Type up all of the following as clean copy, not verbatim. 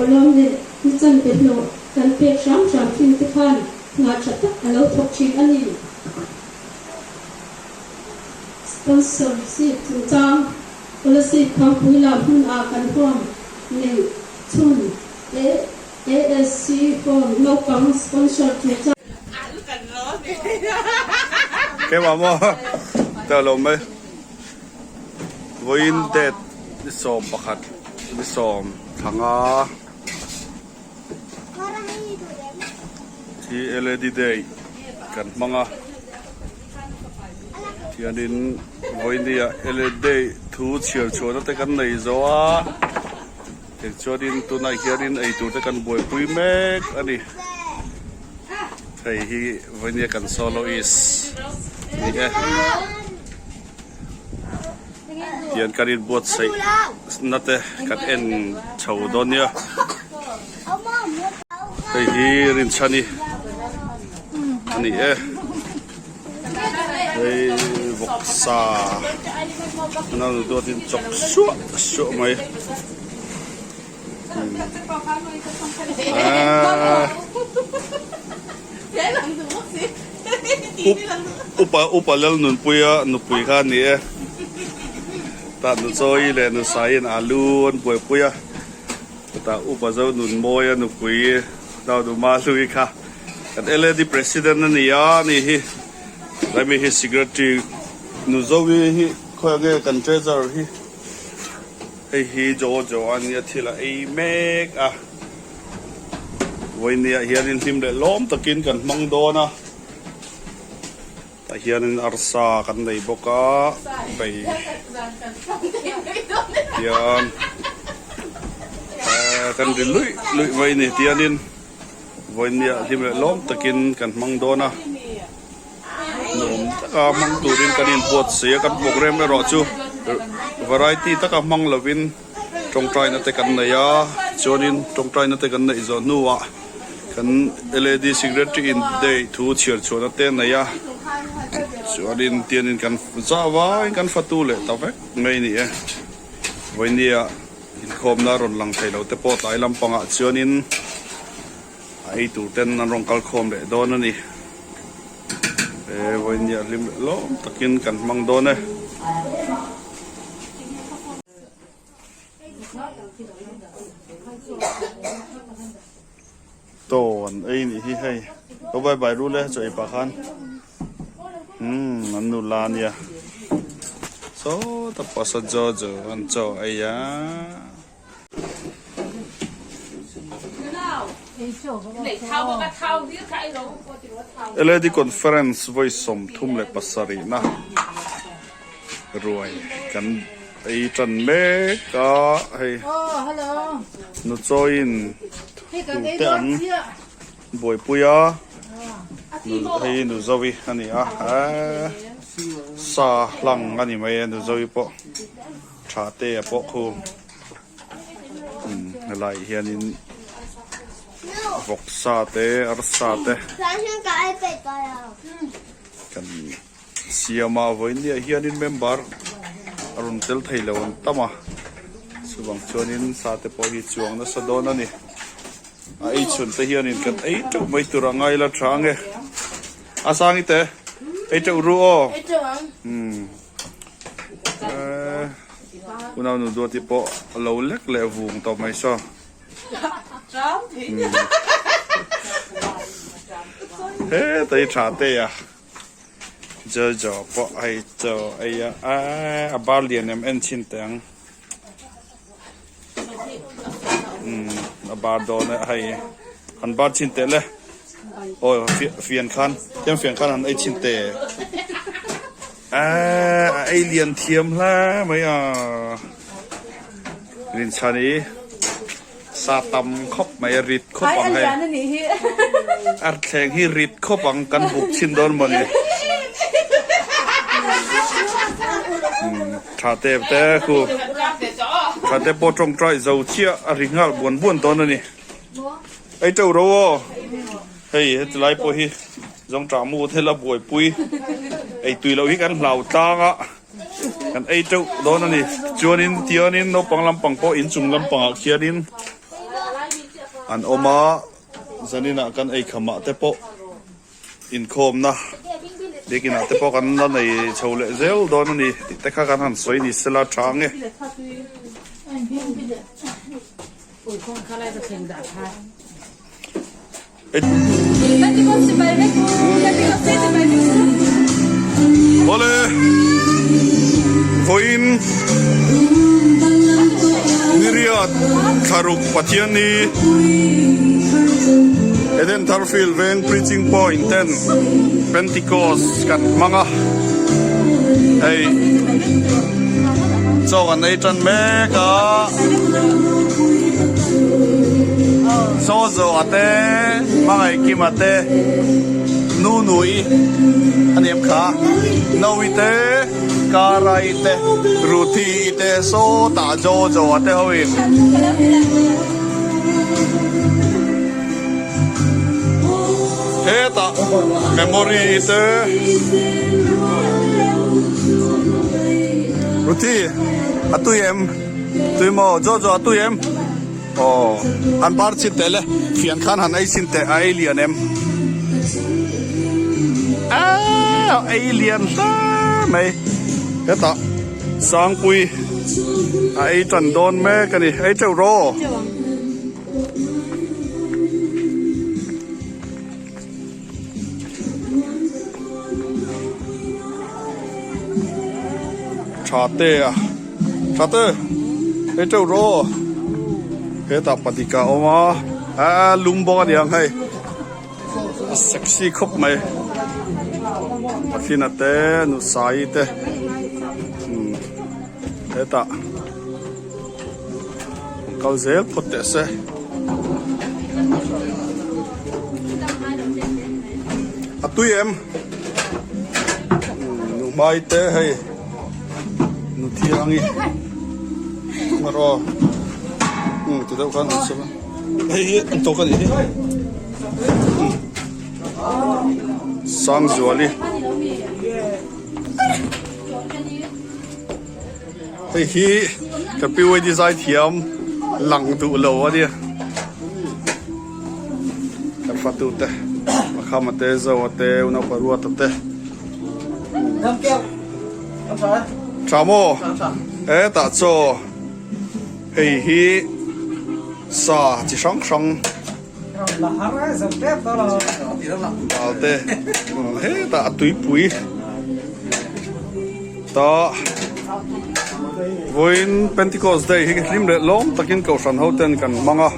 Thawhlawm leh ni chanve hlawh kan pek hram hram thin te khan hna tha tak a lo thawk thin a ni. Sponsorship chungchang Kolasib Khangpui lam hmun ah kan huam neih chhun ASC Home naupang sponsor chungchang. Keimah maw ta lo mai vawiin date ni 11 ni 15 hi led day kan hmang a tianin vawinia led day thu chhiar chhuahna te kan nei zo a tichuanin tunah hianin eitur te kan buaipui mek a ni hei hi vawinia kan soloist a ni e. Tian kan inbuatsaih na te kan en chho dawn nia. Hei hi Rinchhani a ni e. Hei vawksa a lo duatin chawk suah suah mai. Upa upa lal nunpuia nupui kha a ni e. Tah nu chawi leh nu saiin alu an buaipui a. Chutah upa zo nunmawia nupui nau nu Mahlui kha kan LAD president a ni a a ni hi. Tlai mi hi secretary nu Zovi hi khawiah nge kan treasurer hi. Hei hi Jojo a nia thil a ei mek a. Vawinia hianin hlim leh lawm takin kan hmang dawn a. Tah hianin arsa kan nei bawk a hei hian kan ri luih luih mai a ni tianin vawinia hlim leh lawm takin kan hmang dawn a. Nuam taka hmang turin kan inbuatsaih a, kan program erawh chu variety taka hmang lovin tawngtaina te kan nei a, chuanin tawngtaina te kan neih zawh hnuah kan lad secretary in day thu chhiar chhuahna te a nei a, chuanin tianin kan zah vaiin kan fatu leh ta vek mai a ni e. Vawinia inkhawmna rawn lang thei lo te pawh tlai lampangah chuanin. A ei tur ten an rawn kal khawm leh dawn a ni. He vawinia hlim leh lawm takin kan hmang dawn e. Chaw an ei nih hi hei. Lo bye bye ru le chaw ei pah khan. Umm an nula ania. Sawta pawh saw Jojo an chaw ei a. Lad Conference vawi 37 na ruai kan ei tan mek a hei nuchawiin tute an buaipui a hei nuzovi a ni a sa hlang a ni mai a nuzovi pawh. Tha te a pawh khu helai hianin vawksa te arsa te kan siam a vawiin hianin member a rawn tel thei lo an tam a chuvang chuanin sa te pawh hi chuang nasa dawn a ni a ei chhun te hianin kan ei teuh mai tur a ngai la tha ange a sangi te ei teuh ru aw. Unau nu duati pawh a lo lek leh vung tawh mai saw. Heta hi tha te a Jojo pawh hei chaw ei a a bar lian em en chhin teh ang a bar dawn e hei han bar chhin teh le aw fian khan tiang fian khan han ei chhin teh. Aaa a ei lian thiam hle mai a rinchhan i sa tam khawp mai a rit khawp ang hei a thleng hi rit khawp ang kan buk chhin dawn mawni tha te te khu tha te pawh tawngtai zo chiah a ri nghal buan buan dawn a ni ei teuh ro aw hei heti lai pawh hi. Zawngṭah mu thil a buaipui ei tui loh hi kan hlau tlang a, kan ei teuh dawn a ni. Chuanin tianin naupang lampang pawh inchung lampangah khianin an awm a zaninah kan eikham ah te pawh inkhawmna biakinah te pawh kan la nei chho leh zel dawn a ni tih te kha kan han sawi ni sela tha ang e. Awle vawiin niriat thlaruk Pathianni Eden Tharfield veng Preaching Point ten Pentecost kan hmang a hei chaw kan ei tan mek a. Saw zawh a te, hmangaih kim a te, nu nui a ni em kha, Naui te, Karai te, Ruthi i te, sawtah Jojo a te ho in. Hetah memory i te, Ruthi a tui em? Tui maw? Jojo a tui em? Aw, han bar chin teh le, fian khan han ei chin teh, a ei lian em? Aaa, a ei lian hle mai. Hetah Sangpui a ei tan dawn mek a ni, ei teuh rawh. Tha te a tha te hei teuh rawh hetah patika a awm a aaa lum bawk a niang hei a sexy khawp mai pathlina te nusai te umm hetah. Kal zel phawt teh se. A tui em? Nu hmai te hei nu thiangi erawh umm ti deuh khan an sawi a hei hi an tawk a nih hi Sangzuali. Hei hi ka PYD zai thiam lang duh lo a nia. Kan fatu te, Makhama te, Zoa te, Unaupa Ruata te. Tha maw? E tah chaw hei hi sa chi hrang hrang dal te hetah a tuipui ta vawiin Pentecost day hi hlim leh lawm takin kohhran ho ten kan hmang a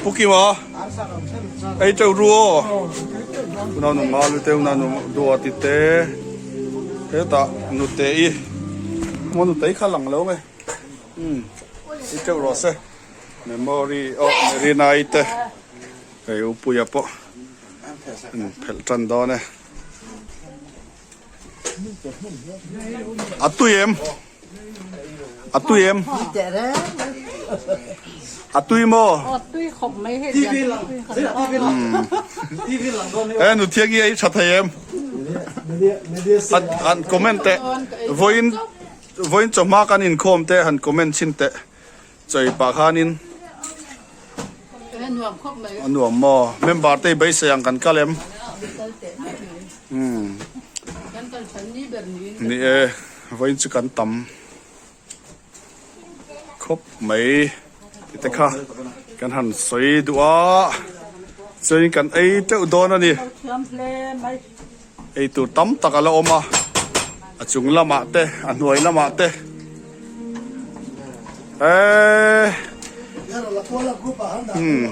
Pu Kima ei teuh ru aw unau nu Malu te unau nu Duati te hetah nute i maw nute i kha lang lo nge umm ei teuh rawh se. Memory oh Marina-i te hei upuia pawh an phelh tan dawn e. A tui em? A tui em? A tui maw? E nu thiangi ei tha thei em? Han comment teh. Vawiin vawiin chawhma kan inkhawm te han comment chhin teh. Chawi pah khanin a nuam maw? Member te beisei ang kan kal em? Umm ni e vawiin chu kan tam khawp mai ti te kha kan han sawi duh a chuanin kan ei teuh dawn a ni ei tur tam tak a la awm a a chung lamah te a hnuai lamah te. Eee umm.